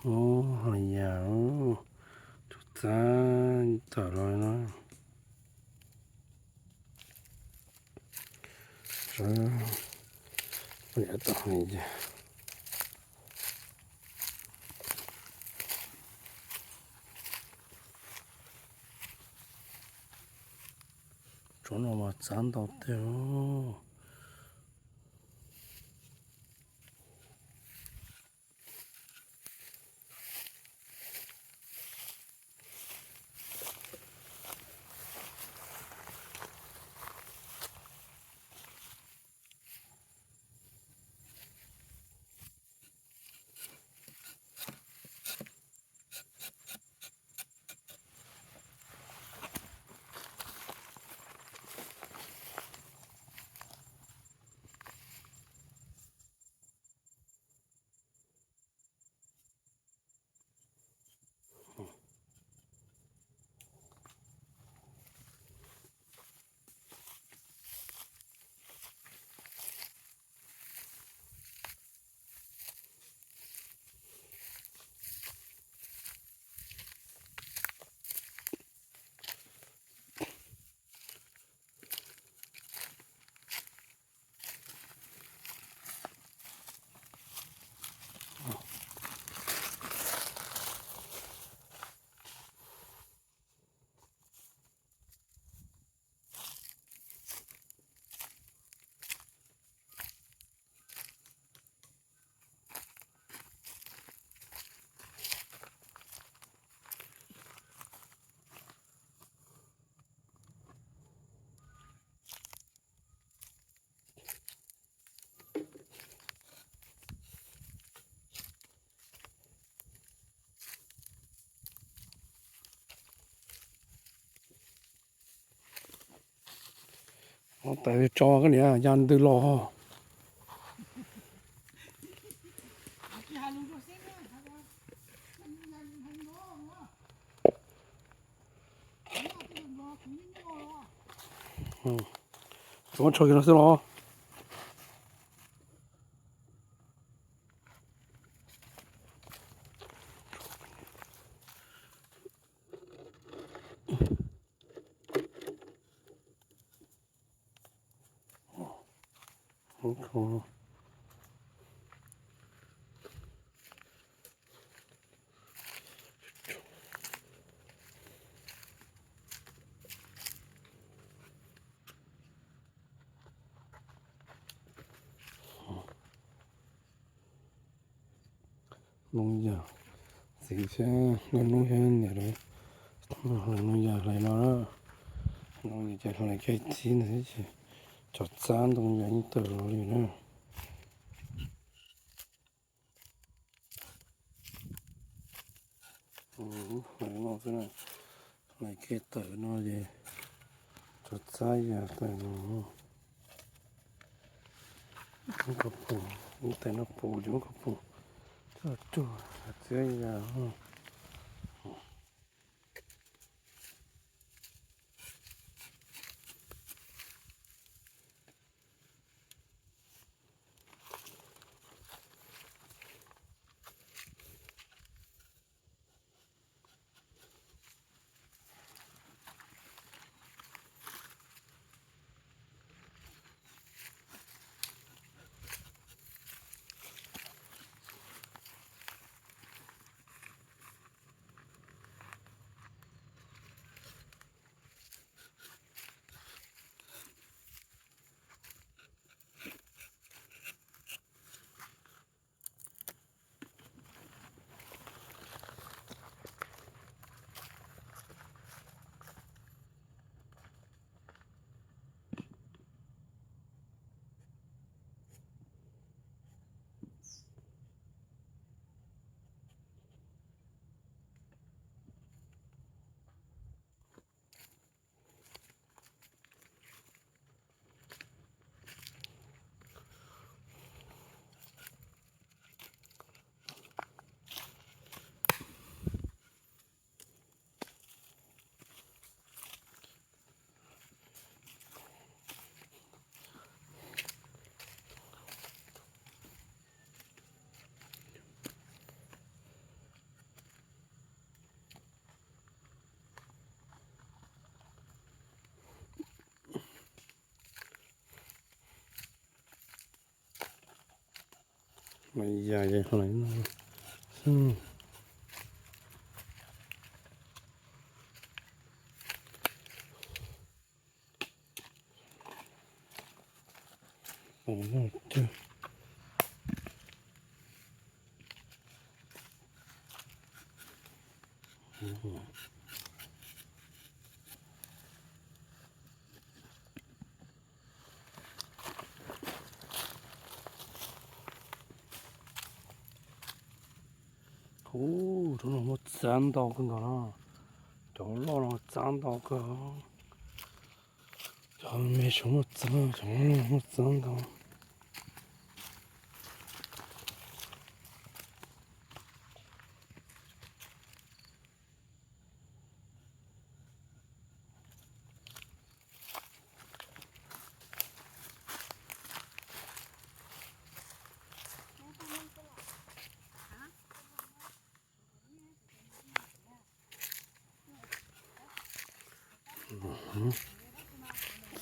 Ub, hais yam, tsov txab tawm los no. Liam tau hais yam. Tsov no mas txav ntau tiag. Tais tso koj niam ya ntws los. Tsuav tso kiag no xwb los. Noob yag, txiv thiab noob noob thiab niam lawv, noob yag hlais no, noob yag hlais kiag txiv ntawd ces tsov txab ntoo yag yeej tawm los li na. Hlais no xwb na, hlais kiag tawm no ces tsov txab yag tawm no. Muab ko pum, ib tais no pum ces muab ko pum coj tsuag txiab yag. Mas yam yog qhov no xwb. Ub, cov no muaj txav ntau kawg nkaus na. Cov loj no txav ntau kawg. Cov me tseem muaj txav, cov loj muaj txav ntau.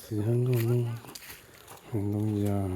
Xis hab nkauj ntoo, hab ntoo yas.